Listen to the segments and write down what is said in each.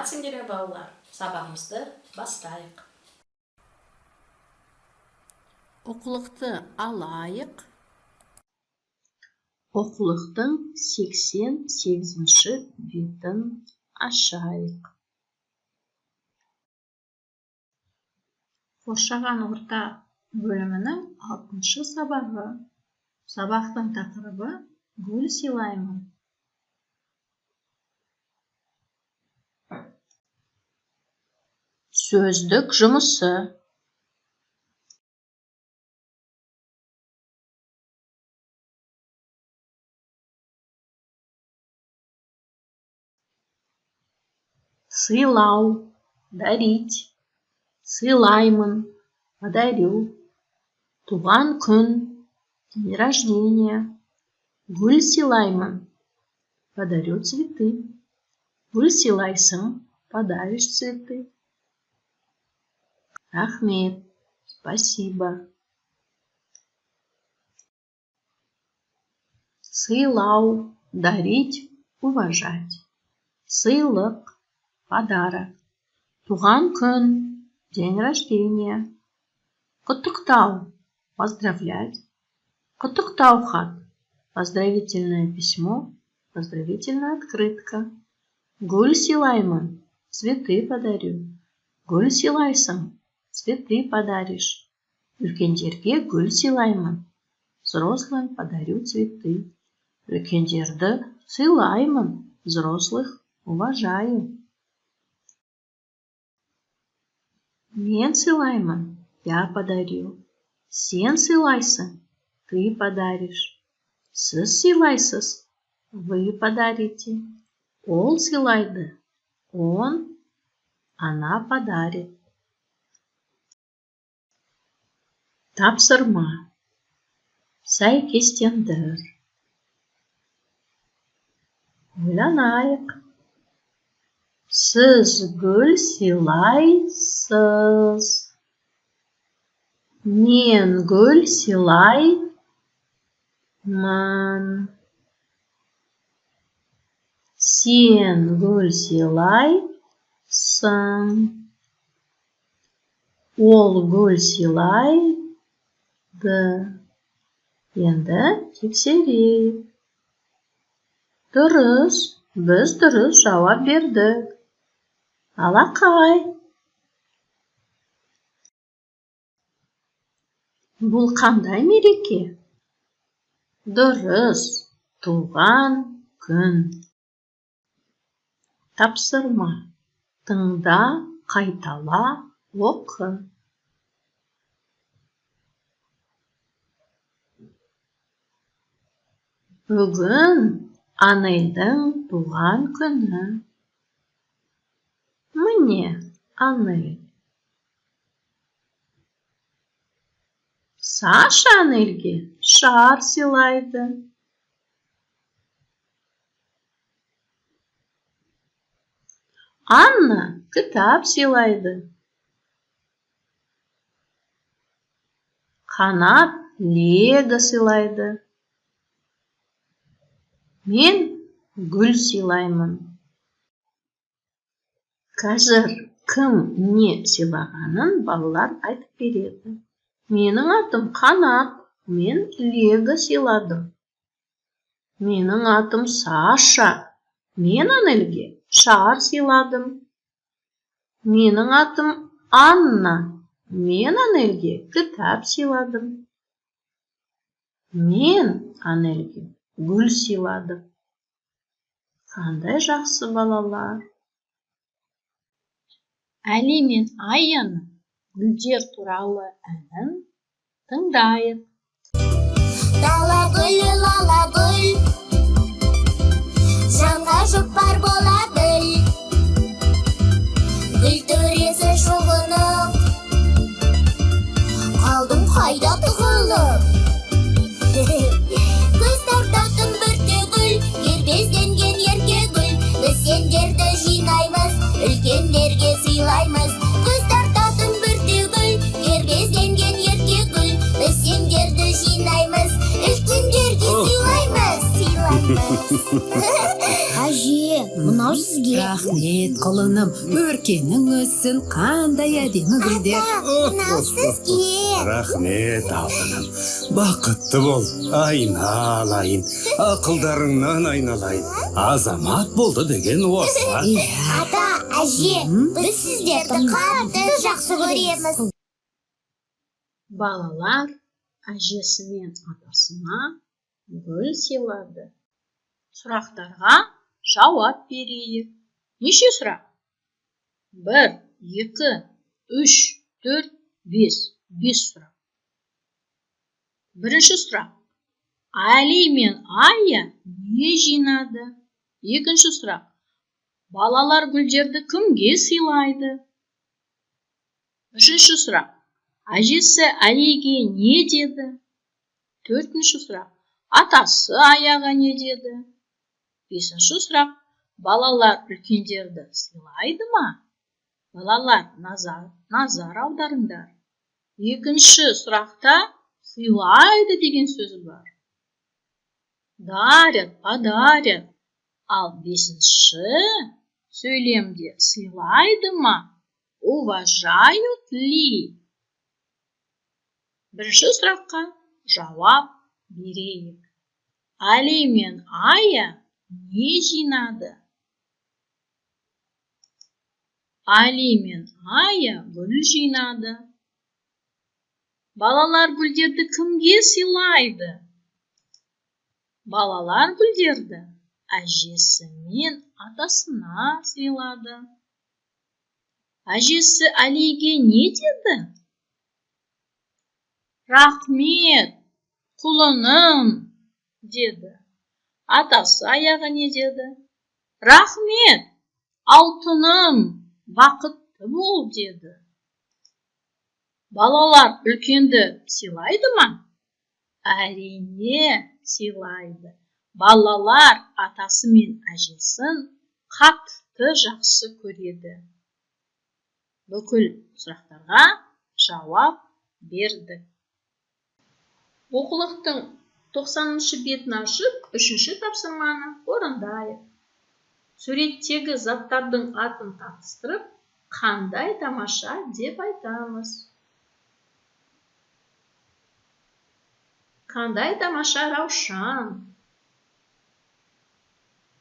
Саламатсыңдар ме, балалар? Сабағымызды бастайық. Оқулықты алайық. Оқулықтың 88-ші бетін ашайық. Қоршаған орта бөлімінің 6-шы сабағы. Сабақтың тақырыбы гүл сыйлаймын. Сөздік жұмысы. Сыйлау, дарить, сыйлаймын, подарю, туған күн, день рождения, гүл сыйлаймын, подарю цветы, гүл сыйлайсың, подаришь цветы. Рахмет, спасибо. Сыйлау, дарить, уважать. Сыйлық, подарок. Туған күн, день рождения. Құттықтау, поздравлять. Құттықтау хат, поздравительное письмо, поздравительная открытка. Гүл сыйлаймын, цветы подарю. Гүл сыйлайсың, цветы подаришь. Үлкендерге гүл сыйлаймын, взрослым подарю цветы. Үлкендерді сыйлаймын, взрослых уважаю. Мен сыйлаймын, я подарю. Сен сыйлайсың, ты подаришь. Сіз сыйлайсыз, вы подарите. Ол сыйлайды, он, она подарит. Тапсырма. Сәйкестендір. Ойланайық. Сіз гүл сыйлайсыз. Мен гүл сыйлаймын. Сен гүл сыйлайсың. Ол гүл сыйлайды. Енді тексерейік. Дұрыс, біз дұрыс жауап бердік. Алақай. Бұл қандай мереке? Дұрыс, туған күн. Тапсырма. Тыңда, қайтала, оқы. Бүгін Анельдің туған күні. Міне Анель. Саша Анельге шар сыйлайды. Анна кітап сыйлайды. Қанат лего сыйлайды. Мен гүл сыйлаймын. Қазір кім не сыйлағанын балалар айтып береді. Менің атым Қанат, мен лего сыйладым. Менің атым Саша, мен Анельге шар сыйладым. Менің атым Анна, мен Анельге кітап сыйладым. Мен Анельге гүл сыйладым. Қандай жақсы балалар. Әли мен Аяның гүлдер туралы әнін тыңдайық. Дала гүлі, лала гүл, жанға жұпар бола біл. Гүл төресі жұлынып, қалдым қайда тығылып. Көз тартатын бүрте гүл, кербезденген ерке гүл. Біз сендерді жинаймыз, үлкендерге сыйлаймыз. Көз тартатын бүрте гүл, кербезденген ерке гүл. Біз сендерді жинаймыз, үлкендерге сыйлаймыз, сыйлаймыз. Әже, мынау сізге. Рахмет, құлыным, өркенің өссін, қандай әдемі гүлдер. Мынау сізге. Рахмет, алтыным. Бақытты бол, айналайын. Ақылдарыңнан айналайын. Азамат болды деген осы. Иә. Ата, әже, біз сіздерді қатты жақсы көреміз. Балалар әжесі мен атасына гүл сыйлады. Сұрақтарға жауап берейік. Неше сұрақ? 1, 2, 3, 4, 5. 5 сұрақ. Бірінші сұрақ. Әли мен Ая не жинады? Екінші сұрақ. Балалар гүлдерді кімге сыйлайды? Үшінші сұрақ. Әжесі Әлиге не деді? Төртінші сұрақ. Атасы Аяға не деді? Бесінші сұрақ. Балалар үлкендерді сыйлайды ма? Балалар, назар аударыңдар. Екінші сұрақта сыйлайды деген сөз бар. Дарят, подарят. Ал бесінші сөйлемде сыйлайды ма? Уважают ли? Бірінші сұраққа жауап берейік. Әли мен Ая не жинады? Әли мен Ая гүл жинады. Балалар гүлдерді кімге сыйлайды? Балалар гүлдерді әжесі мен атасына сыйлады. Әжесі Әлиге не деді? Рахмет, құлыным, деді. Атасы Аяға не деді? Рахмет, алтыным, бақытты бол, деді. Балалар үлкенді сыйлайды ма? Әрине, сыйлайды. Балалар атасы мен әжесін қатты жақсы көреді. Бүкіл сұрақтарға жауап бердік. Оқулықтың 90-шы бетін ашып, 3-ші тапсырманы орындайық. Суреттегі заттардың атын таныстырып, қандай тамаша деп айтамыз. Қандай тамаша раушан.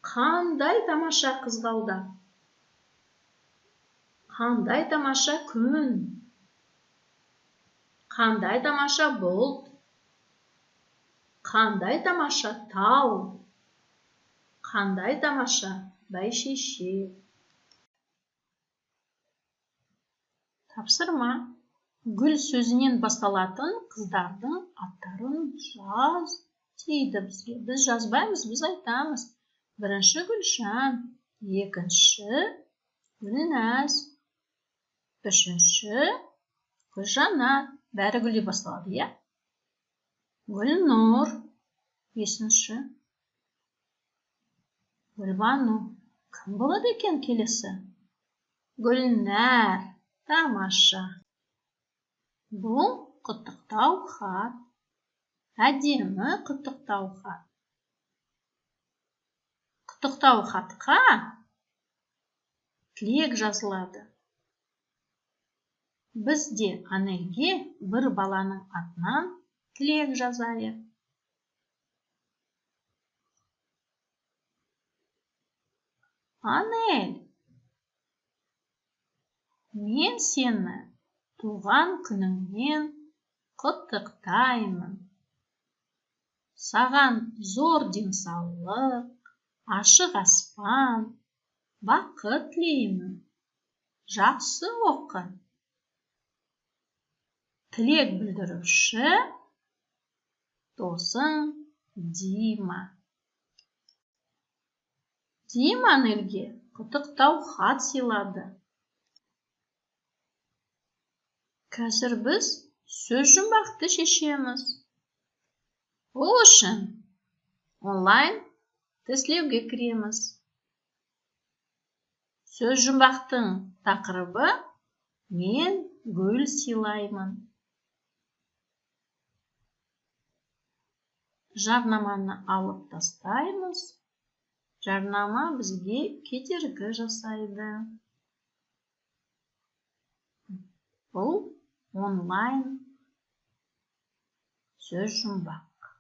Қандай тамаша қызғалдақ. Қандай тамаша күн. Қандай тамаша бұлт. Қандай тамаша тау. Қандай тамаша бәйшешек. Тапсырма. Гүл сөзінен басталатын қыздардың аттарын жаз дейді бізге. Біз жазбаймыз, біз айтамыз. Бірінші Гүлшан, екінші Гүлназ, үшінші Гүлжанат. Бәрі гүлден басталады, иә? Гүлнұр, бесінші Гүлбану. Кім болады екен келесі? Гүлнәр, тамаша. Бұл құттықтау хат. Әдемі құттықтау хат. Құттықтау хатқа тілек жазылады. Біз де Анельге бір баланың атынан тілек жазайық. Анель, мен сені туған күніңмен құттықтаймын. Саған зор денсаулық, ашық аспан, бақыт тілеймін. Жақсы оқы. Тілек білдіруші досың Дима. Дима Анельге құттықтау хат сыйлады. Қазір біз сөз жұмбақты шешеміз. Ол үшін онлайн тестілеуге кіреміз. Сөз жұмбақтың тақырыбы мен гүл сыйлаймын. Жарнаманы алып тастаймыз. Жарнама бізге кедергі жасайды. Бұл онлайн сөз жұмбақ.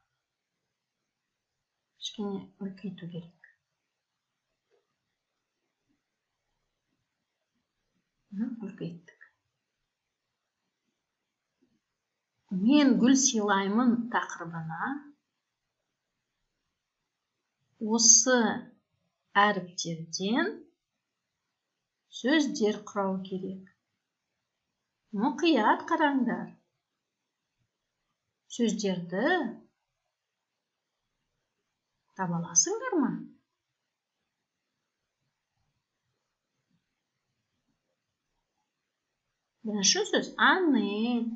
Кішкене үлкейту керек. Үлкейттік. Мен гүл сыйлаймын тақырыбына осы әріптерден сөздер құрау керек. Мұқият қараңдар. Сөздерді таба аласыңдар ма? Бірінші сөз Анель,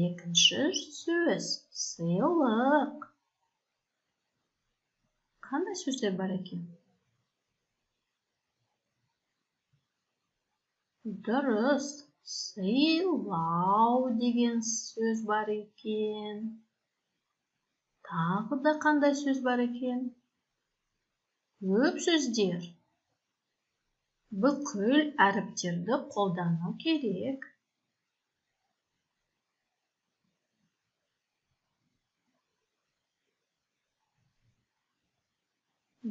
екінші сөз сыйлық. Қандай сөздер бар екен? Дұрыс, сыйлау деген сөз бар екен. Тағы да қандай сөз бар екен? Көп сөздер. Бүкіл әріптерді қолдану керек.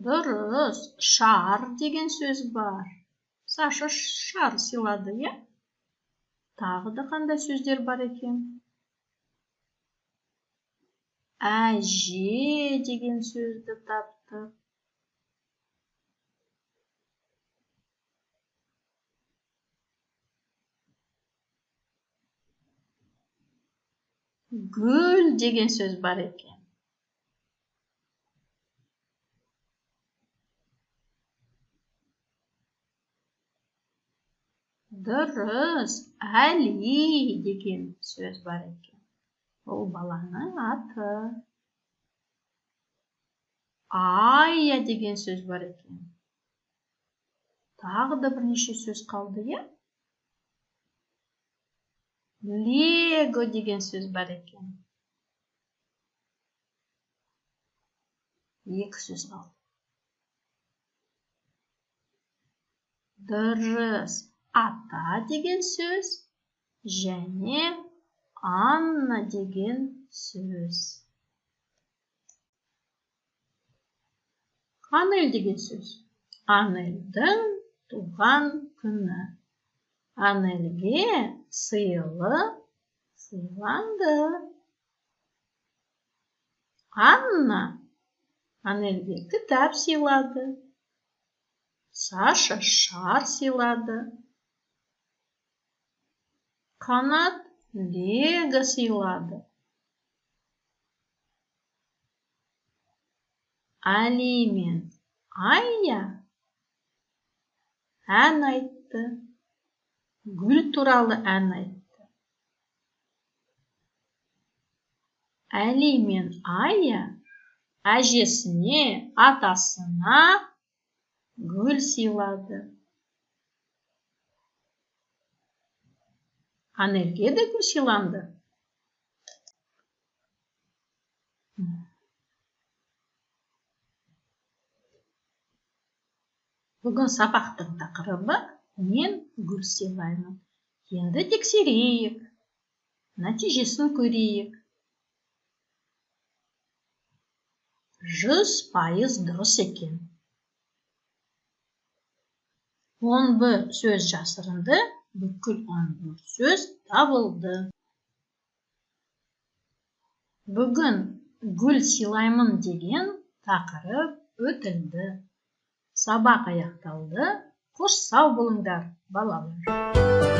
Дұрыс, шар деген сөз бар. Саша шар сыйлады, иә? Тағы да қандай сөздер бар екен? Әже деген сөзді таптық. Гүл деген сөз бар екен. Дұрыс, Әли деген сөз бар екен. Ол баланың аты. Ая деген сөз бар екен. Тағы да бірнеше сөз қалды, иә? Лего деген сөз бар екен. Екі сөз қалды. Дұрыс, ата деген сөз және Анна деген сөз. Анель деген сөз. Анельдің туған күні. Анельге сыйлы сыйланды. Анна Анельге кітап сыйлады. Саша шар сыйлады. Қанат лего сыйлады. Али мен Ая ән айтты. Гүл туралы ән айтты. Әли мен Ая әжесіне, атасына гүл сыйлады. Анельге де гүл сыйланды. Бүгін сабақтың тақырыбы мен гүл сыйлаймын. Енді тексерейік, нәтижесін көрейік. 100% дұрыс екен. 11 сөз жасырынды, бүкіл 11 сөз табылды. Бүгін гүл сыйлаймын деген тақырып өтілді. Сабақ аяқталды. Қош сау болыңдар, балалар.